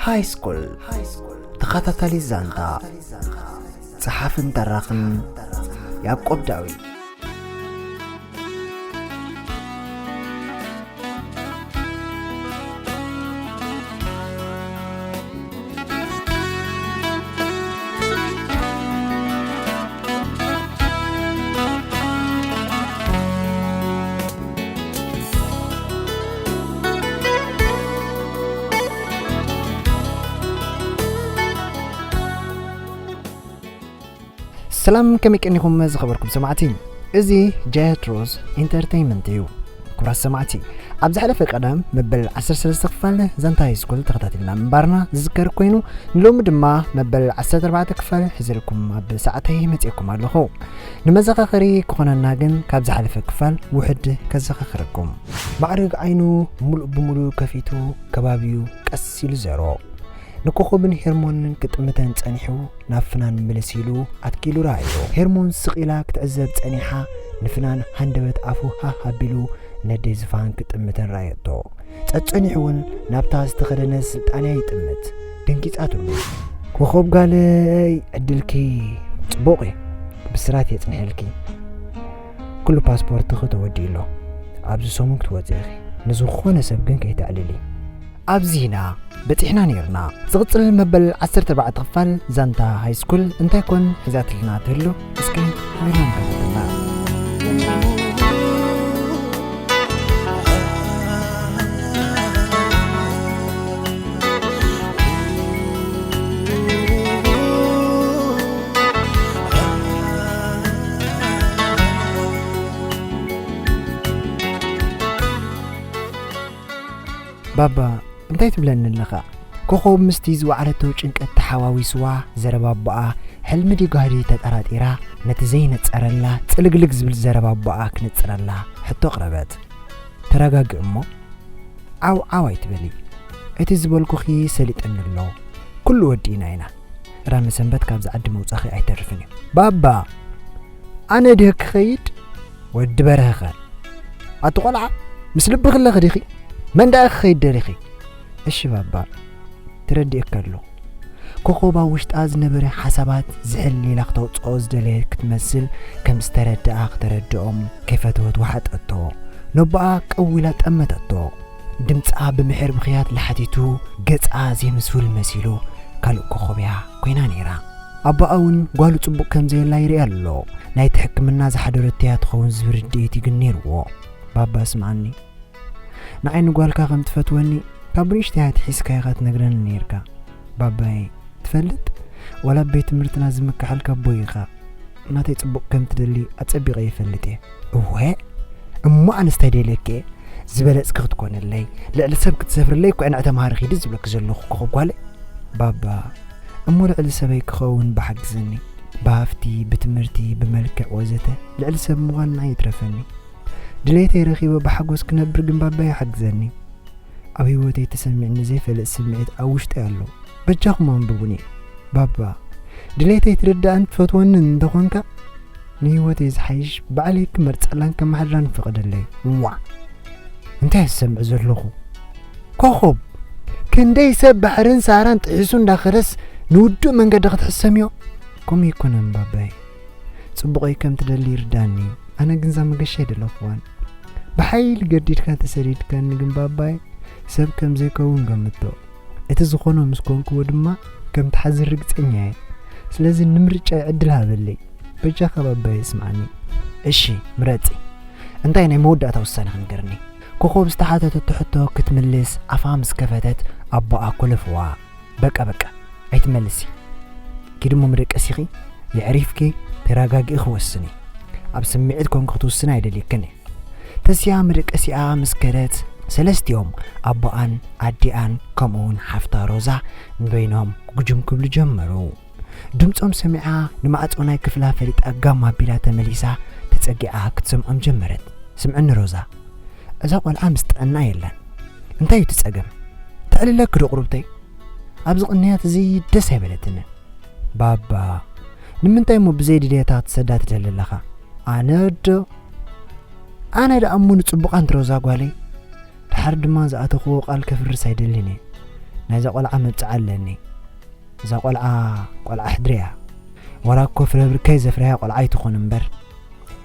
ሃይ ስኩል ተኸታታሊ ዛንታ፣ ጸሓፍን ተራኽን ያዕቆብ ዳዊት። ሰላም፣ ከመይ ቀኒኹም ዝኸበርኩም ሰማዕቲ? እዚ ጃየት ሮዝ ኢንተርተይንመንት እዩ። ክቡራት ሰማዕቲ፣ ኣብ ዝሓለፈ ቀዳም መበል ዓሰርተ ሰለስተ ክፋል ዛንታ ሃይ ስኩል ተኸታቲልና ምንባርና ዝዝከር ኮይኑ፣ ንሎሚ ድማ መበል ዓሰርተ ኣርባዕተ ክፋል ሒዘልኩም ኣብ ሰዓተይ መጺኤኩም ኣለኹ። ንመዘኻኸሪ ክኾነና ግን ካብ ዝሓለፈ ክፋል ውሑድ ከዘኻኽረኩም። ማዕረግ ዓይኑ ሙሉእ ብሙሉእ ከፊቱ ከባቢኡ ቀስ ኢሉ ዘሮ። ንኮኾብን ሄርሞንን ክጥምተን ጸኒሑ ናብ ፍናን ምልስ ኢሉ ኣትኪሉ ረኣዮ። ሄርሞን ስቕ ኢላ ክትዕዘብ ጸኒሓ፣ ንፍናን ሃንደበት ኣፉ ሃህ ኣቢሉ ነደይ ዝፋን ክጥምተን ረኣየቶ። ጸጸኒሑ እውን ናብታ ዝተኸደነ ስልጣንያ ይጥምት። ደንጊጻትሉ። ኮኾብ ጋለይ፣ ዕድልኪ ጽቡቕ እዩ። ብስራት የጽንሐልኪ። ኩሉ ፓስፖርትኺ ተወዲኡ ኣሎ። ኣብዚ ሰሙን ክትወጺ ኢኺ። ንዝኾነ ሰብ ግን ከይተዕልሊ። ኣብዚ ኢና በጺሕና ነይርና። ዝቕጽል መበል ዓሰርተ ኣርባዕተ ክፋል ዛንታ ሃይ ስኩል እንታይ ኮን ሒዛትልና ትህሉ? እስኪ ሓቢርና ንከታተላ። ባባ፣ እንታይ ትብለኒ ኣለኻ? ኮኾብ ምስቲ ዝወዓለቶ ጭንቀት ተሓዋዊስዋ፣ ዘረባ ኣቦኣ ሕልሚ ድዩ ጋህዲ ተጠራጢራ፣ ነቲ ዘይነጸረላ ጽልግልግ ዝብል ዘረባ ኣቦኣ ክነጽረላ ሕቶ ኣቕረበት። ተረጋግእ እሞ፣ ዓው ዓው ኣይትበሊ። እቲ ዝበልኩኺ ሰሊጠኒ ኣሎ። ኩሉ ወዲእና ኢና። ቅዳመ ሰንበት ካብዚ ዓዲ ምውጻኺ ኣይተርፍን እዩ። ባባ፣ ኣነ ድየ ክኸይድ? ወዲ በርሀኸ፣ ኣቲ ቆልዓ፣ ምስ ልብኺ ኣለኺ ዲኺ? መን ደኣ ክኸይድ ደሊኺ? እሺ ባባ፣ ተረዲእካ ኣለኹ። ኮኾብ ኣብ ውሽጣ ዝነበረ ሓሳባት ዝሕል ኢላ ክተውጽኦ ዝደለየት ክትመስል፣ ከም ዝተረድኣ ክተረድኦም ከይፈተወት ወሓጠቶ። ነቦኣ ቀው ኢላ ጠመተቶ። ድምጻ ብምሕር ብኽያት ለሓቲቱ፣ ገጻ ዘይምስውል መሲሉ፣ ካልእ ኮኾብ እያ ኮይና ነይራ። ኣቦኣ እውን ጓሉ ጽቡቕ ከም ዘየላ ይርኢ ኣሎ። ናይቲ ሕክምና ዝሓደረቶ እያ ትኸውን ዝብል ርድኢት እዩ ግን ነይርዎ። ባባ ስምዓኒ፣ ንዓይ ንጓልካ ከም ትፈትወኒ ካብ ብንእሽተይ ኣትሒዝካ ኢኻ ትነግረኒ ነይርካ። ባባይ፣ ትፈልጥ? ዋላ ኣብ ቤት ትምህርትና ዝምካሓልካ ኣቦይ ኢኻ። ናተይ ጽቡቕ ከም ትደሊ ኣጸቢቐ ይፈልጥ እየ። እወ፣ እሞ ኣነስ እንታይ ደልየኪ እየ? ዝበለጽኪ ክትኮነለይ፣ ልዕሊ ሰብ ክትሰፍርለይ እኮ እየ ንዕተምሃሪ ኪዲ ዝብለኪ ዘለኹ ኮኾብ ጓለይ። ባባ፣ እሞ ልዕሊ ሰበይ ክኸውን ብሓግዘኒ። ብሃፍቲ፣ ብትምህርቲ፣ ብመልክዕ ወዘተ ልዕሊ ሰብ ምዃን ንዓይ ይትረፈኒ። ድሌተይ ረኺበ ብሓጎስ ክነብር ግን ባባይ ይሓግዘኒ። ኣብ ህይወተይ ተሰሚዕኒ ዘይፈልጥ ስምዒት ኣብ ውሽጠይ ኣሎ። በጃኹም ኣንብቡኒ። ባባ፣ ድሌተይ ትርድኣን ትፈትወንን እንተኾንካ፣ ንህይወተይ ዝሓይሽ ባዕለይ ክመርጸላን ከመሓድራን ፍቐደለይ። ዋዕ! እንታይ ዝሰምዕ ዘለኹ? ኮኾብ፣ ክንደይ ሰብ ባሕርን ሳህራን ጥሒሱ እንዳኸደስ ንውዱእ መንገዲ ክትሕሰምዮ? ከምኡ ኣይኮነን ባባይ። ጽቡቐይ ከም ትደሊ ይርዳኒ። ኣነ ግን እዛ መገሻ ኣይደለኹዋን። ብሓይሊ ገዲድካ ተሰዲድካኒ ግን ባባይ፣ ሰብ ከም ዘይከውን ገምቶ። እቲ ዝኾኖ ምስ ኮንክዎ ድማ ከም ትሓዝን ርግጸኛ እየ። ስለዚ ንምርጫይ ዕድል ሃበለይ። በጃኻ ባባይ ስምዓኒ። እሺ፣ ምረጺ። እንታይ ናይ መወዳእታ ውሳነኺ ንገርኒ። ኮኾብ ዝተሓተተቶ ሕቶ ክትምልስ ኣፋ ምስ ከፈተት ኣቦኣ ኮለፍዋ። በቃ፣ በቃ፣ ኣይትመልሲ። ኪዲ እሞ መደቀሲኺ የዕሪፍኪ፣ ተረጋጊእኺ ወስኒ። ኣብ ስምዒት ኮንኪ ክትውስኒ ኣይደልየክን እየ። ተሲኣ መደቀሲኣ ምስ ከደት፣ ሰለስቲኦም ኣቦኣን ኣዲኣን ከምኡውን ሓፍታ ሮዛ ንበይኖም ጉጅም ክብሉ ጀመሩ። ድምጾም ሰሚዓ ንማዕጾ ናይ ክፍላ ፈሊጣ ጋም ኣቢላ ተመሊሳ ተጸጊዓ ክትሰምዖም ጀመረት። ስምዕኒ ሮዛ፣ እዛ ቆልዓ ምስ ጥዕና የለን። እንታይ እዩ እቲ ጸገም? ተዕልለኪ ዶ ቁሩብተይ? ኣብዚ ቅንያት እዚ ደስ ኣይበለትንን። ባባ፣ ንምንታይ እሞ ብዘይ ድልየታ ትሰዳ ትደሊ ኣለኻ? ኣነ ዶ? ኣነ ደኣ እሞ ንጽቡቓ ኣንቲ ሮዛ ጓለይ። ድሓር ድማ ዝኣተኽዎ ቃል ከፍርስ ኣይደልን እየ። ናይዛ ቆልዓ መብጽዓ ኣለኒ። እዛ ቆልዓ፣ ቆልዓ ሕድሪ እያ። ዋላ እኮ ፍረ ብርከይ ዘፍረያ ቆልዓ ኣይትኾን እምበር፣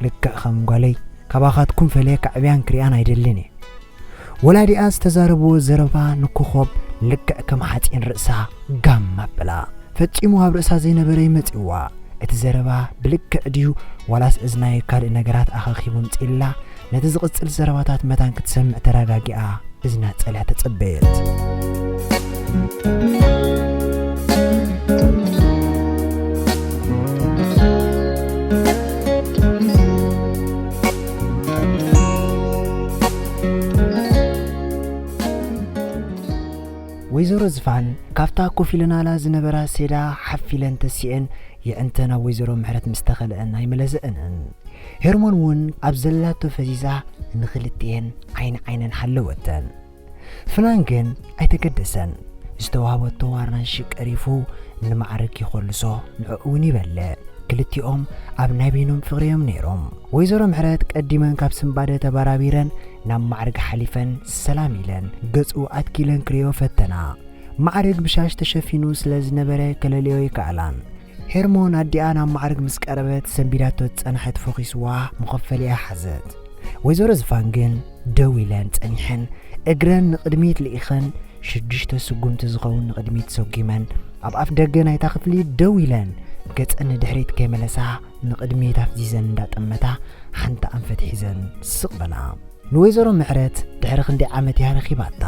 ልክዕ ከም ጓለይ፣ ካባኻትኩም ፈልየ ክዕብያን ክሪኣን ኣይደልን እየ። ወላዲኣ ዝተዛረብዎ ዘረባ ንኮኾብ ልክዕ ከም ሓጺን ርእሳ ጋም ኣበላ። ፈጺሙ ኣብ ርእሳ ዘይነበረ እዩ መጺእዋ። እቲ ዘረባ ብልክዕ ድዩ ዋላስ እዝናይ ካልእ ነገራት ኣኻኺቡ ምጺእላ? ነቲ ዝቕጽል ዘረባታት መታን ክትሰምዕ ተረጋጊኣ እዝና ጸልያ ተጸበየት። ወይዘሮ ዝፋን ካብታ ኮፍ ኢለናላ ዝነበራ ሴዳ ሓፍ ኢለን ተሲአን የዕንተን ኣብ ወይዘሮ ምሕረት ምስ ተኸልአን ኣይመለሰአንን። ሄርሞን እውን ኣብ ዘላቶ ፈዚዛ ንኽልቲኤን ዓይኒ ዓይነን ሓለወተን። ፍናን ግን ኣይተገደሰን። ዝተዋህበቶ ኣራንሺ ቀሪፉ ንማዕረግ ይኾልሶ፣ ንዕኡ እውን ይበልዕ። ክልቲኦም ኣብ ናይ በይኖም ፍቕሪ እዮም ነይሮም። ወይዘሮ ምሕረት ቀዲመን ካብ ስንባደ ተባራቢረን ናብ ማዕረግ ሓሊፈን ሰላም ኢለን ገጹ ኣትኪለን ክርእዮ ፈተና። ማዕረግ ብሻሽ ተሸፊኑ ስለ ዝነበረ ከለልዮ ኣይከኣላን። ሄርሞን ኣዲኣ ናብ ማዕረግ ምስ ቀረበት ሰንቢዳቶ ዝጸንሐት ፈኺስዋ መኸፈሊኣ ሓዘት። ወይዘሮ ዝፋን ግን ደው ኢለን ጸኒሐን እግረን ንቕድሚት ልኢኸን ሽዱሽተ ስጉምቲ ዝኸውን ንቕድሚት ሰጒመን ኣብ ኣፍ ደገ ናይታ ክፍሊ ደው ኢለን ገጸን ንድሕሪት ከይመለሳ ንቕድሚት ኣፍዚዘን እንዳጠመታ ሓንቲ ኣንፈት ሒዘን ስቕ በላ። ንወይዘሮ ምሕረት ድሕሪ ክንደይ ዓመት እያ ረኺባታ።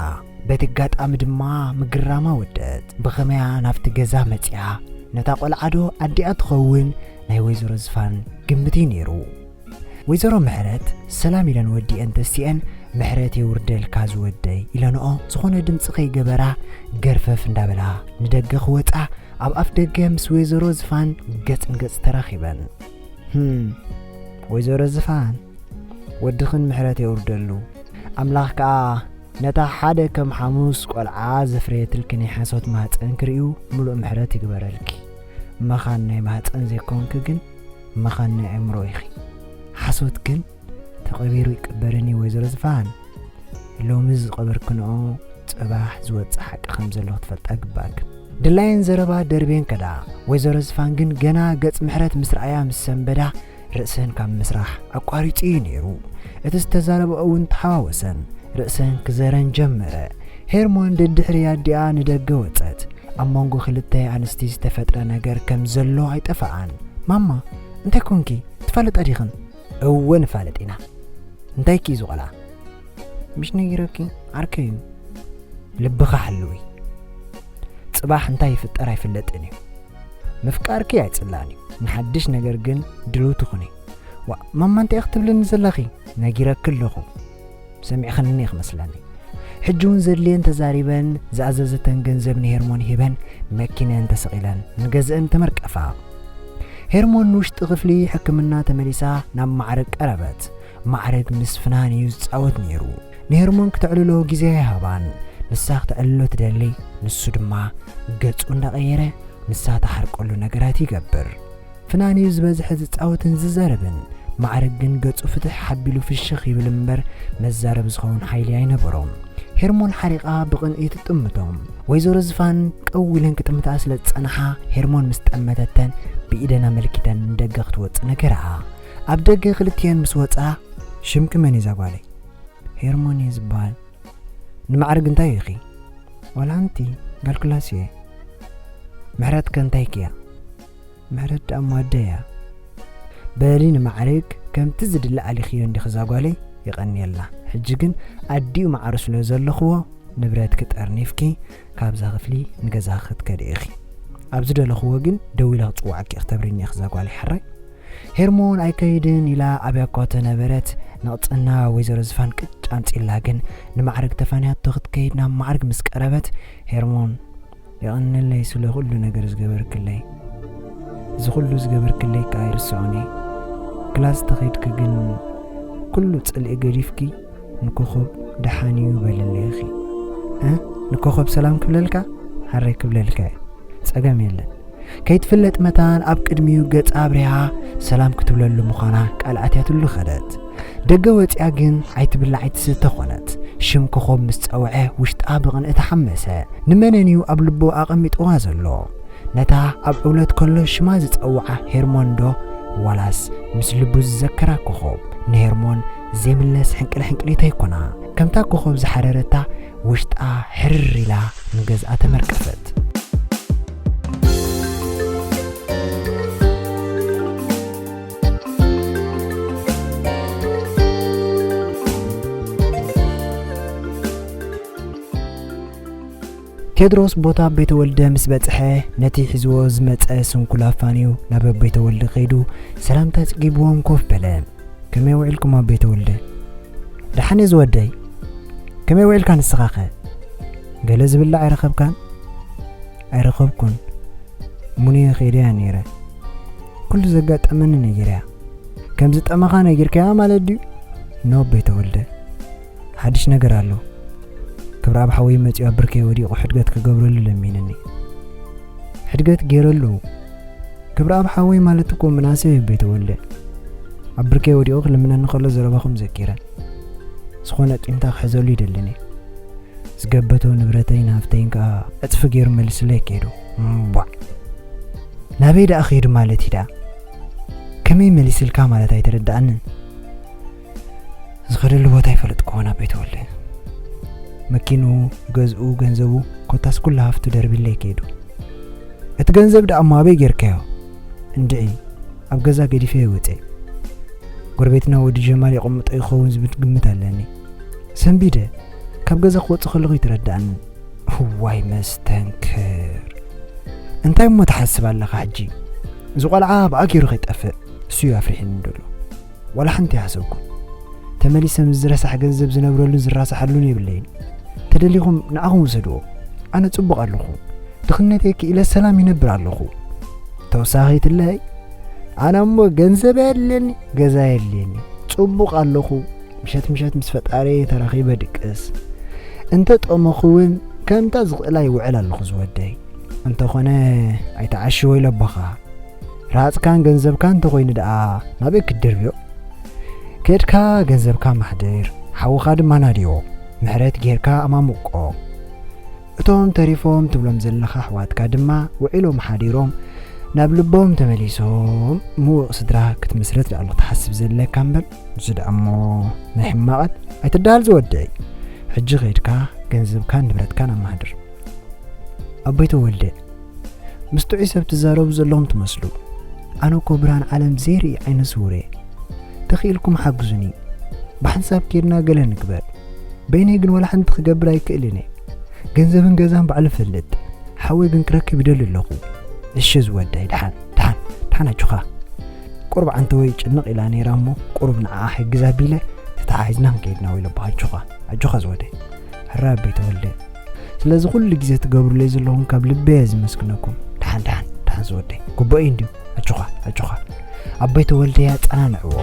በቲ ኣጋጣሚ ድማ ምግራማ ወደት። ብኸመያ ናብቲ ገዛ መጺኣ? ነታ ቆልዓ ዶ ኣዲኣ ትኸውን? ናይ ወይዘሮ ዝፋን ግምት እዩ ነይሩ። ወይዘሮ ምሕረት ሰላም ኢለን ወዲአን ተሲአን፣ "ምሕረት የውርደልካ ዝወደይ" ኢለንኦ፣ ዝኾነ ድምፂ ከይገበራ ገርፈፍ እንዳበላ ንደገ ክወፃ፣ ኣብ ኣፍ ደገ ምስ ወይዘሮ ዝፋን ገፅ ንገፅ ተራኺበን። "ህም፣ ወይዘሮ ዝፋን፣ ወድኽን ምሕረት የውርደሉ። ኣምላኽ ከኣ ነታ ሓደ ከም ሓሙስ ቆልዓ ዘፍረየትልኪ ናይ ሓሶት ማህፀን ክርእዩ ምሉእ ምሕረት ይግበረልኪ። መኻን ናይ ማህፀን ዘይኮንኪ ግን መኻን ናይ ኣእምሮ ኢኺ። ሓሶት ግን ተቐቢሩ ይቅበርን እዩ ወይዘሮ ዝፋን። ሎሚ ዝቐበርክንኦ ጽባሕ ዝወጽእ ሓቂ ከም ዘሎ ክትፈልጣ ግባእክን።" ድላየን ዘረባ ደርቤን ከዳ። ወይዘሮ ዝፋን ግን ገና ገጽ ምሕረት ምስ ረኣያ ምስ ሰንበዳ ርእሰን ካብ ምስራሕ ኣቋሪጹ እዩ ነይሩ። እቲ ዝተዛረበኦ እውን ተሓዋወሰን። ርእሰን ክዘረን ጀመረ። ሄርሞን ደድሕሪ ኣዲኣ ንደገ ወጸት። ኣብ መንጎ ክልተ ኣንስቲ ዝተፈጥረ ነገር ከም ዘሎ ኣይጠፍኣን። "ማማ፣ እንታይ ኮንኪ? ትፋለጣ ዲኽን?" "እወ ንፋለጥ ኢና። እንታይ ኪ እዚ ቆልዓ?" "ምሽ ነጊረኪ፣ ዓርከይ እዩ። ልብኻ ሓልዊ። ጽባሕ እንታይ ይፍጠር ኣይፍለጥን እዩ። ምፍቃርኪ ኣይጽላእን እዩ። ንሓድሽ ነገር ግን ድልውቲ ኩኒ።" "ዋ፣ ማማ እንታይ ኢኺ ትብልኒ ዘለኺ?" "ነጊረኪ ኣለኹ። ሰሚዕኽኒ ኢኺ መስለኒ።" ሕጂ እውን ዘድልየን ተዛሪበን፣ ዝኣዘዘተን ገንዘብ ንሄርሞን ሂበን መኪነን ተሰቒለን ንገዝአን ተመርቀፋ። ሄርሞን ንውሽጢ ክፍሊ ሕክምና ተመሊሳ ናብ ማዕረግ ቀረበት። ማዕረግ ምስ ፍናን እዩ ዝጻወት ነይሩ። ንሄርሞን ክተዕልሎ ግዜ ኣይሃባን። ንሳ ክተዕልሎ ትደሊ፣ ንሱ ድማ ገጹ እንዳቐየረ ንሳ ተሓርቀሉ ነገራት ይገብር። ፍናን እዩ ዝበዝሐ ዝጻወትን ዝዛረብን። ማዕረግ ግን ገጹ ፍትሕ ሓቢሉ ፍሽኽ ይብል እምበር መዛረቢ ዝኸውን ሓይሊ ኣይነበሮም። ሄርሞን ሓሪቓ ብቕንኢ ትጥምቶም። ወይዘሮ ዝፋን ቀው ኢለን ክጥምታ ስለ ዝጸንሓ ሄርሞን ምስ ጠመተተን ብኢደን ኣመልኪተን ንደገ ክትወጽእ ነገርኣ። ኣብ ደገ ክልቲኤን ምስ ወጻ፣ "ሽምኪ መን እዩ እዛ ጓለይ?" "ሄርሞን እየ ዝበሃል።" "ንማዕረግ እንታይ ኢኺ?" "ዋላ ሓንቲ፣ ጋል ክላስ እየ።" "ምሕረት ከ እንታይ ኢኪ እያ?" "ምሕረት ደኣ እሞ ኣደ እያ።" "በሊ ንማዕረግ ከምቲ ዝድለ ኣሊኽዮ እንዲኺ እዛ ጓለይ?" "የቐንየልና። ሕጂ ግን ኣዲኡ ማዕረ ስለ ዘለኽዎ ንብረትኪ ጠርኒፍኪ ካብዛ ክፍሊ ንገዛኺ ክትከዲ ኢኺ። ኣብ ዝደለኽዎ ግን ደዊለ ክጽውዓኪ እየ፣ ክተብርኒ ኢኺ እዛ ጓለይ ሓራይ?" ሄርሞን ኣይከይድን ኢላ ኣብያ እኳ ተነበረት። ንቕጽና ወይዘሮ ዝፋን ቅጭ ኣምጺላ ግን ንማዕረግ ተፋንያቶ ክትከይድ ናብ ማዕረግ ምስ ቀረበት፣ "ሄርሞን፣ የቐንለይ ስለ ኩሉ ነገር ዝገበርክለይ። እዚ ኩሉ ዝገበርክለይ ከኣ ኣይርስዖን እየ። ክላስ ተኸይድኪ ግን ኩሉ ጽልኢ ገዲፍኪ ንኮኾብ ደሓን እዩ በልለይ ኢኺ።" "እ? ንኮኾብ ሰላም ክብለልካ?" "ሓራይ ክብለልካ እየ። ጸገም የለን።" ከይትፍለጥ መታን ኣብ ቅድሚኡ ገጻ ኣብሪሃ ሰላም ክትብለሉ ምዃና ቃል ኣትያትሉ ከደት። ደገ ወጺኣ ግን ኣይትብላዕ ኣይትስተ ኾነት። ሽም ኮኾብ ምስ ጸውዐ ውሽጣ ብቕንኢ ተሓመሰ። ንመነን እዩ ኣብ ልቡ ኣቐሚጥዋ ዘሎ? ነታ ኣብ ዕውለት ከሎ ሽማ ዝጸውዓ ሄርሞን ዶ ዋላስ ምስ ልቡ ዝዘከራ ኮኾብ? ንሄርሞን ዘይምለስ ሕንቅል ሕንቅሊት ኣይኮና። ከምታ ኮኾብ ዝሓረረታ ውሽጣ ሕርር ኢላ ንገዝኣ ተመርቀፈት። ቴድሮስ ቦታ ኣቤተወልደ ምስ በጽሐ፣ ነቲ ሒዝዎ ዝመጸ ስንኩል ኣፋንዩ ናብ ኣቤተወልደ ከይዱ ሰላምታ ጽጊብዎም ኮፍ በለ። "ከመይ ውዒልኩም ኣቤተወልደ?" "ደሓን እየ ዝወደይ። ከመይ ውዒልካ ንስኻኸ?" "ገለ ዝብላዕ ኣይረኸብካን?" "ኣይረኸብኩን። ሙኑየ ከይደያ ነይረ። ኩሉ ዘጋጠመኒ ነጊረያ። ከም ዝጠመኻ ነጊርካያ ማለት ድዩ?" "ኖ ኣቤተወልደ፣ ሓድሽ ነገር ኣሎ። ክብረኣብ ሓወይ መጺኡ ኣብ ብርከይ ወዲቑ ሕድገት ክገብረሉ ለሚንኒ። ሕድገት ገይረሉ። ክብረኣብ ሓወይ ማለት እኮ ምናሴ እዩ ኣቤተወልደ። ኣብ ብርከይ ወዲቑ ክልምነኒ ከሎ ዘረባኹም ዘኪረ። ዝኾነ ቂምታ ክሕዘሉ ይደልን እየ። ዝገበቶ ንብረተይን ሃፍተይን ከኣ ዕጽፊ ገይሩ መሊስለይ ከይዱ። እምቧዕ! ናበይ ደኣ ከይዱ ማለት እዩ ደኣ? ከመይ መሊስልካ ማለት ኣይተረድኣንን። ዝኸደሉ ቦታ ኣይፈለጥኩዎን ኣቤተወልደ። መኪንኡ፣ ገዝኡ፣ ገንዘቡ፣ ኮታስ ኩሉ ሃፍቱ ደርቢለይ ከይዱ። እቲ ገንዘብ ደኣ እሞ ኣበይ ጌርካዮ?" "እንድዒ፣ ኣብ ገዛ ገዲፈዮ ወጸ። ጎረቤትና ወዲ ጀማል የቐምጦ ይኸውን ዝብል ግምት ኣለኒ። ሰንቢደ፣ ካብ ገዛ ክወጽእ ከለኹ ይተረድኣኒ። እዋይ መስተንክር! እንታይ እሞ ትሓስብ ኣለኻ ሕጂ? እዚ ቆልዓ ብኣ ገይሩ ከይጠፍእ፣ እሱ እዩ ኣፍሪሕኒ ደሎ። ዋላ ሓንቲ ኣይሓሰብኩን። ተመሊሰ ምስ ዝረሳሕ ገንዘብ ዝነብረሉን ዝራሳሓሉን የብለይን። ተደሊኹም ንዓኹም ውሰድዎ። ኣነ ጽቡቕ ኣለኹ። ድኽነተይ ክኢለ ሰላም ይነብር ኣለኹ። ተወሳኺትለይ፣ ኣነ እሞ ገንዘብ የለኒ፣ ገዛ የለኒ። ጽቡቕ ኣለኹ። ምሸት ምሸት ምስ ፈጣሪየ ተራኺበ ድቅስ። እንተ ጠመኹ እውን ከምታ ዝኽእላ ይውዕል ኣለኹ ዝወደይ። እንተኾነ ኣይትዓሽዎ ኢለ ኣቦኻ። ረሃጽካን ገንዘብካ እንተኾይኑ ደኣ ናበይ ክትድርብዮ? ከድካ ገንዘብካ ማሕድር፣ ሓውኻ ድማ ናድዮ። ምሕረት ጌርካ ኣማሙቆ። እቶም ተሪፎም ትብሎም ዘለኻ ኣሕዋትካ ድማ ውዒሎም ሓዲሮም ናብ ልቦም ተመሊሶም ምዉቕ ስድራ ክትምስርት ደኣ ኣሎ ክትሓስብ ዘለካ እምበር፣ እዚ ደኣ እሞ ናይ ሕማቓት ኣይትደሃል ዝወደይ። ሕጂ ከድካ ገንዘብካን ንብረትካን ኣማሕድር። ኣቦይ ተወልደ፣ ምስ ጥዑይ ሰብ ትዛረቡ ዘለኹም ትመስሉ። ኣነ እኮ ብርሃን ዓለም ዘይርኢ ዓይነ ስውር እየ። ተኽኢልኩም ሓግዙኒ። ብሓንሳብ ኬድና ገለ ንግበር። በይነይ ግን ዋላ ሓንቲ ክገብር ኣይክእልን እየ። ገንዘብን ገዛን ባዕሉ እፈልጥ። ሓወይ ግን ክረክብ ይደሊ ኣለኹ። እሺ ዝወደይ፣ ደሓን፣ ደሓን፣ ደሓን ኣጆኻ። ቁሩብ ዓንተወይ ጭንቕ ኢላ ነይራ እሞ ቁሩብ ንዓኣ ሕግዝ ኣቢለ ተተሓሒዝና ክንከይድ ኢና ወይ ለቦ ኣጆኻ፣ ኣጆኻ ዝወደይ። ሕራይ ኣቦይ ተወልደ። ስለዚ ኩሉ ግዜ ትገብሩለይ ዘለኹም ካብ ልበ እየ ዝመስግነኩም። ደሓን፣ ደሓን፣ ደሓን ዝወደይ። ግቡእ እዩ እንድዩ። ኣጆኻ፣ ኣጆኻ። ኣቦይ ተወልደ ኣጸናንዕዎ።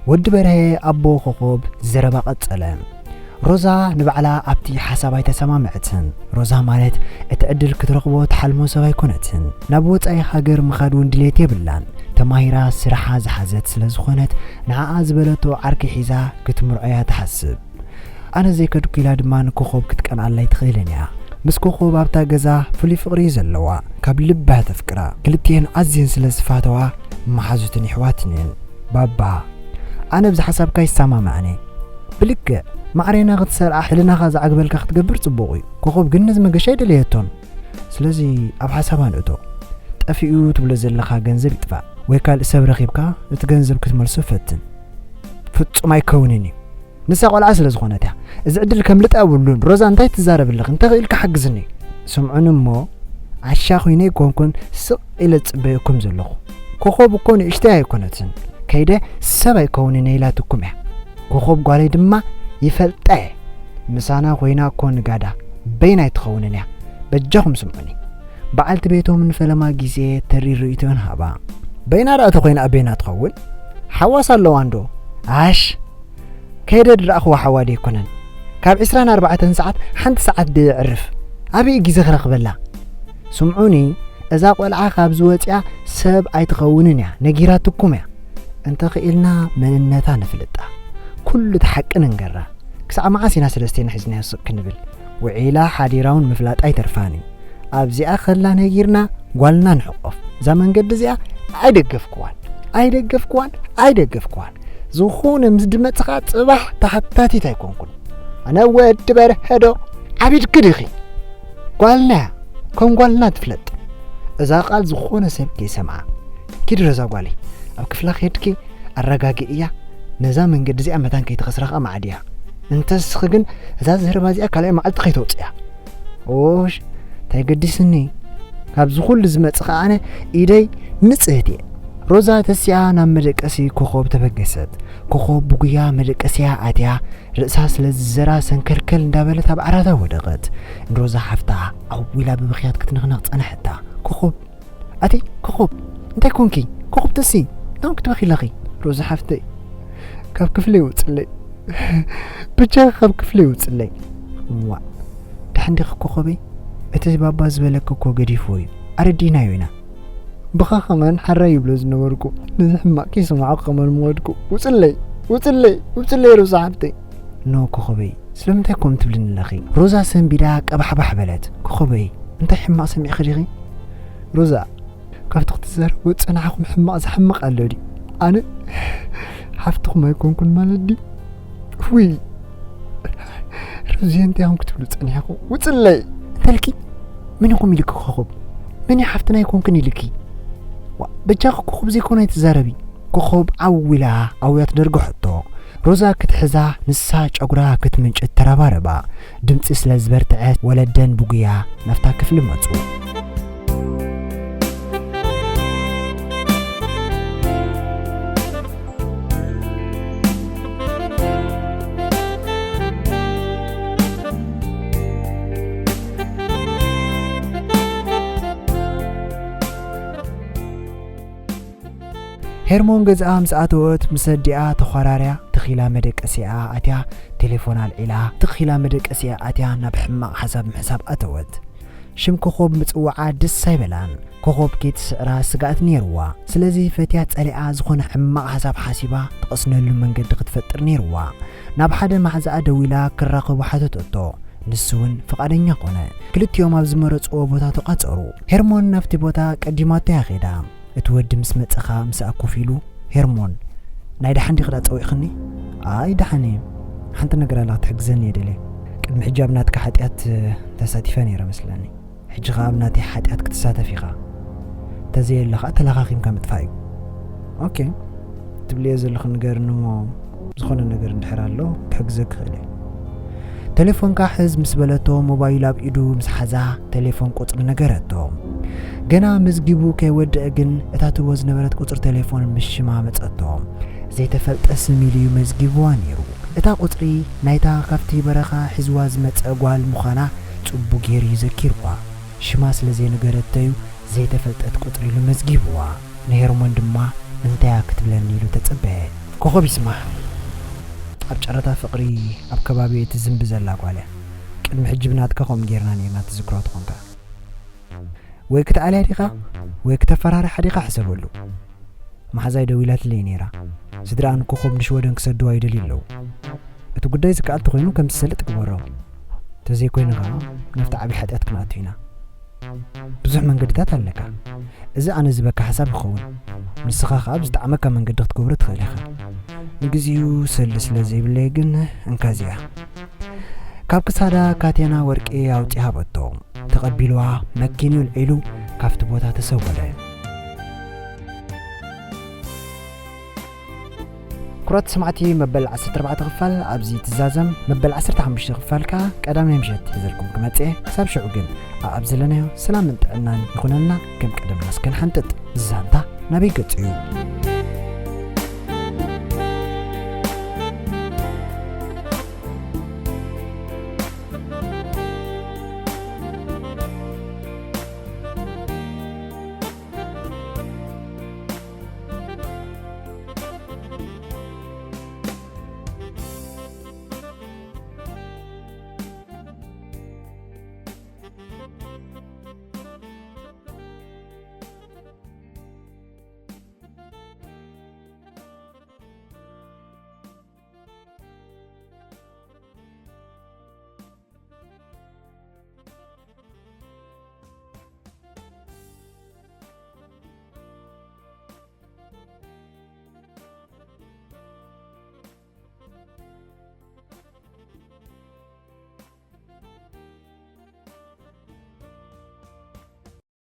ወዲ በርሀ ኣቦ ኮኾብ ዘረባ ቀጸለ። ሮዛ ንባዕላ ኣብቲ ሓሳብ ኣይተሰማምዐትን። ሮዛ ማለት እቲ ዕድል ክትረኽቦ ትሓልሞ ሰብ ኣይኮነትን። ናብ ወጻኢ ሃገር ምኻድ እውን ድሌት የብላን። ተማሂራ ስራሓ ዝሓዘት ስለ ዝኾነት ንዓኣ ዝበለቶ ዓርኪ ሒዛ ክትምርዖ እያ ትሓስብ። ኣነ ዘይከድኩ ኢላ ድማ ንኮኾብ ክትቀንኣላ ኣይትኽእልን እያ። ምስ ኮኾብ ኣብታ ገዛ ፍሉይ ፍቕሪ እዩ ዘለዋ። ካብ ልባ ተፍቅራ። ክልቲኤን ኣዝየን ስለ ዝፋተዋ መሓዙትን ይሕዋትን እየን። ባባ፣ ኣነ ኣብዚ ሓሳብካ ይሰማማዕን እየ። ብልክዕ ማዕሬና ክትሰርዓ ሕልናኻ ዝዓግበልካ ክትገብር ጽቡቕ እዩ። ኮኾብ ግን ነዚ መገሻ ኣይደለየቶን። ስለዚ ኣብ ሓሳባ ንእቶ። ጠፊኡ ትብሎ ዘለኻ ገንዘብ ይጥፋእ ወይ ካልእ ሰብ ረኺብካ እቲ ገንዘብ ክትመልሶ ፈትን። ፍጹም ኣይከውንን እዩ። ንሳ ቆልዓ ስለ ዝኾነት እያ። እዚ ዕድል ከምልጥ የብሉን። ሮዛ እንታይ ትዛረቢ ኣለኺ? እንተኽኢልካ ሓግዝኒ። ስምዑኒ እሞ ዓሻ ኮይነ ኣይኮንኩን ስቕ ኢለ ዝጽበየኩም ዘለኹ። ኮኾብ እኮ ንእሽተይ ኣይኮነትን። ከይደ ሰብ ኣይከውንን እየ ኢላትኩም እያ። ኮኾብ ጓለይ ድማ ይፈልጣ እየ። ምሳና ኮይና እኮ ንጋዳ በይና ኣይትኸውንን እያ። በጃኹም ስምዑኒ። በዓልቲ ቤቶም ንፈለማ ግዜ ተሪር ርእይቶን ሃባ። በይና ደኣ ተኾይና ኣበይና ትኸውን? ሓዋስ ኣለዋ እንዶ? ኣሽ፣ ከይደ ድረኣኽዋ ሓዋ ደይኮነን። ካብ ዕስራን ኣርባዕተን ሰዓት ሓንቲ ሰዓት ደየዕርፍ። ኣበይ ግዜ ክረኽበላ? ስምዑኒ፣ እዛ ቆልዓ ካብዚ ወፂኣ ሰብ ኣይትኸውንን እያ፣ ነጊራትኩም እያ። እንተኽኢልና መንነታ ንፍልጣ። ኩሉ እቲ ሓቂ ንንገራ። ክሳዕ መዓስ ኢና ሰለስቴና ሒዝናዮ ስቕ ክንብል? ውዒላ ሓዲራ እውን ምፍላጣ ኣይተርፋን እዩ። ኣብዚኣ ከላ ነጊርና ጓልና ንሕቆፍ። እዛ መንገዲ እዚኣ ኣይደገፍክዋን፣ ኣይደገፍክዋን፣ ኣይደገፍክዋን። ዝኾነ ምስ ድመፅኻ ፅባሕ ተሓታቲት ኣይኮንኩን። ኣነ ወዲ በርሀዶ ዓቢድኪ ዲኺ? ጓልና እያ፣ ከም ጓልና ትፍለጥ። እዛ ቃል ዝኾነ ሰብ ከይሰምዓ። ኪዲ ሮዛ ጓለይ፣ ኣብ ክፍላ ከድኪ ኣረጋግእያ። ነዛ መንገዲ እዚኣ መታን ከይትኸስራ ኸኣ መዓድያ። እንተ ንስኺ ግን እዛ ዘረባ እዚኣ ካልኣይ መዓልቲ ከይተውፅያ። ኦሽ፣ እንታይ ገዲስኒ? ካብዚ ኩሉ ዝመጽእ ኸኣ ኣነ ኢደይ ንጽህት እየ። ሮዛ ተሲኣ ናብ መደቀሲ ኮኾብ ተበገሰት። ኮኾብ ብጉያ መደቀሲያ ኣትያ፣ ርእሳ ስለ ዝዘራ ሰንከልከል እንዳበለት ኣብ ዓራታ ወደቐት። ንሮዛ ሓፍታ ዓው ኢላ ብብኽያት ክትንኽነኽ ጸናሐታ። ኮኾብ፣ ኣቲ ኮኾብ፣ እንታይ ኮንኪ? ኮኾብ ተሲ፣ ናም ክትበኺ ኣለኺ? ሮዛ ሓፍተይ፣ ካብ ክፍለይ ውጽለይ። ብቻ ካብ ክፍለይ ውጽለይ። ዋእ፣ ደሓን ዲኺ ኮኾበይ? እቲ ባባ ዝበለኪ እኮ ገዲፍዎ እዩ። ኣረዲእናዮ ኢና። ብኻ ከማን ሓራይ ይብሎ ዝነበርኩ። ነዚ ሕማቕ ከይሰማዖ ከማን ምወድኩ። ውጽለይ፣ ውጽለይ፣ ውጽለይ ሮዛ ሓፍተይ። ኖ ኮኾበይ፣ ስለምንታይ ከምኡ ትብልኒ ኣለኺ? ሮዛ ሰንቢዳ ቀባሕባሕ በለት። ኮኾበይ፣ እንታይ ሕማቕ ሰሚዕኺ ዲኺ? ሮዛ፣ ካብቲ ክትዛረቡ ዝጸናሕኩም ሕማቕ ዘሕምቕ ኣሎ ድዩ? ኣነ ሓፍትኹም ኣይኮንኩን ማለት ድዩ? ውይ፣ ሮዚ፣ እንታይ ኢኹም ክትብሉ ጸኒሕኩም? ውጽለይ እንተልኪ፣ መን ኢኹም ኢልኪ ኮኾብ? መን እዩ ሓፍትና ኣይኮንክን ኢልኪ? ዋ፣ በጃኺ ኮኾብ ዘይኮነ ኣይትዛረቢ። ኮኾብ ዓው ኢላ ኣውያት ደርግሐቶ። ሮዛ ክትሕዛ፣ ንሳ ጨጉራ ክትምንጭት ተረባረባ። ድምጺ ስለ ዝበርትዐ፣ ወለደን ብጉያ ናብታ ክፍሊ መጹ። ሄርሞን ገዝኣ ምስ ኣተወት፣ ምስ ኣዲኣ ተዃራርያ፣ ትኺላ መደቀሲኣ ኣትያ፣ ቴሌፎን ኣልዒላ፣ ትኺላ መደቀሲኣ ኣትያ፣ ናብ ሕማቕ ሓሳብ ምሕሳብ ኣተወት። ሽም ኮኾብ ምጽዋዓ ደስ ኣይበላን። ኮኾብ ከይትስዕራ ስግኣት ነይርዋ። ስለዚ ፈትያ ጸሊኣ ዝኾነ ሕማቕ ሓሳብ ሓሲባ ትቐስነሉ መንገዲ ክትፈጥር ነይርዋ። ናብ ሓደ ማዕዛኣ ደዊላ ክራኸቡ ሓተተቶ። ንሱ እውን ፍቓደኛ ኮነ። ክልቲኦም ኣብ ዝመረጽዎ ቦታ ተቋጸሩ። ሄርሞን ናብቲ ቦታ ቀዲማቶ እያ ኸይዳ። እቲ ወዲ ምስ መጸ ኸኣ ምስኣ ኮፍ ኢሉ፣ ሄርሞን፣ ናይ ደሓን ዲኺ ዳ ጸዊዕኽኒ? ኣይ ደሓን እየ። ሓንቲ ነገር ኣላ ክትሕግዘኒ እየ ደልየ። ቅድሚ ሕጂ ኣብ ናትካ ሓጢኣት ተሳቲፈ ነይረ መስለኒ። ሕጂ ኸኣ ኣብ ናተይ ሓጢኣት ክትሳተፍ ኢኻ። እንተዘየለ ኸኣ ተለኻኺምካ ምጥፋእ እዩ። ኦኬ፣ ትብልዮ ዘለኺ ንገርኒ እሞ፣ ዝኾነ ነገር እንድሕር ኣሎ ክሕግዘኪ እኽእል እየ። ቴሌፎንካ ሕዝ ምስ በለቶ፣ ሞባይል ኣብ ኢዱ ምስ ሓዛ፣ ቴሌፎን ቁጽሪ ነገረቶ። ገና መዝጊቡ ከይወድአ ግን፣ እታ ትህቦ ዝነበረት ቁጽሪ ቴሌፎን ምስ ሽማ መጸቶ። ዘይተፈልጠ ስም ኢሉ እዩ መዝጊብዋ ነይሩ። እታ ቁጽሪ ናይታ ካብቲ በረኻ ሒዝዋ ዝመጸ ጓል ምዃና ጽቡቕ ገይሩ እዩ ዘኪርዋ። ሽማ ስለ ዘይነገረቶ እዩ ዘይተፈልጠት ቁጽሪ ኢሉ መዝጊብዋ። ንሄርሞን ድማ እንታይ እያ ክትብለኒ ኢሉ ተጸበየ። ኮኾብ ይስማዕ። ኣብ ጨረታ ፍቕሪ ኣብ ከባቢ እቲ ዝንቢ ዘላ ጓል እያ። ቅድሚ ሕጂ ብናትካ ከምኡ ጌርና ኔርና ትዝክሮ ተኾንካ። ወይ ክትኣልያ ዲኻ ወይ ክተፈራርሓ ዲኻ ሕሰበሉ። መሓዛይ ደዊላትለይ ነይራ። ስድራኣ ንኮኾብ ንሽወደን ክሰድዋ ይደልዩ ኣለዉ። እቲ ጉዳይ ዝከኣል ተኾይኑ ከም ትሰልጥ ግበሮ። ተዘይኮይኑ ኸኣ ናብቲ ዓቢ ሓጢኣት ክንኣቱ ኢና። ብዙሕ መንገድታት ኣለካ። እዚ ኣነ ዝበካ ሓሳብ ይኸውን። ንስኻ ኸኣ ብዝጠዓመካ መንገዲ ክትገብሮ ትኽእል ኢኻ። ንግዚኡ ሰሊ ስለ ዘይብለይ ግን እንካ እዚኣ። ካብ ክሳዳ ካቴና ወርቂ ኣውጺኣ ሃበቶ። ተቐቢልዋ መኪንኡ ኣልዒሉ ካብቲ ቦታ ተሰወረ። ክቡራት ሰማዕቲ፣ መበል ዓሰርተ ኣርባዕተ ክፋል ኣብዚ ትዛዘም፣ መበል ዓሰርተ ሓሙሽተ ክፋል ከኣ ቀዳም ናይ ምሸት ሒዘልኩም ክመጽእ እየ። ክሳብ ሽዑ ግን ኣብ ዘለናዮ ሰላምን ጥዕናን ይኹነልና። ከም ቀደምና እስከ ንሓንጥጥ። ዛንታ ናበይ ገጹ እዩ?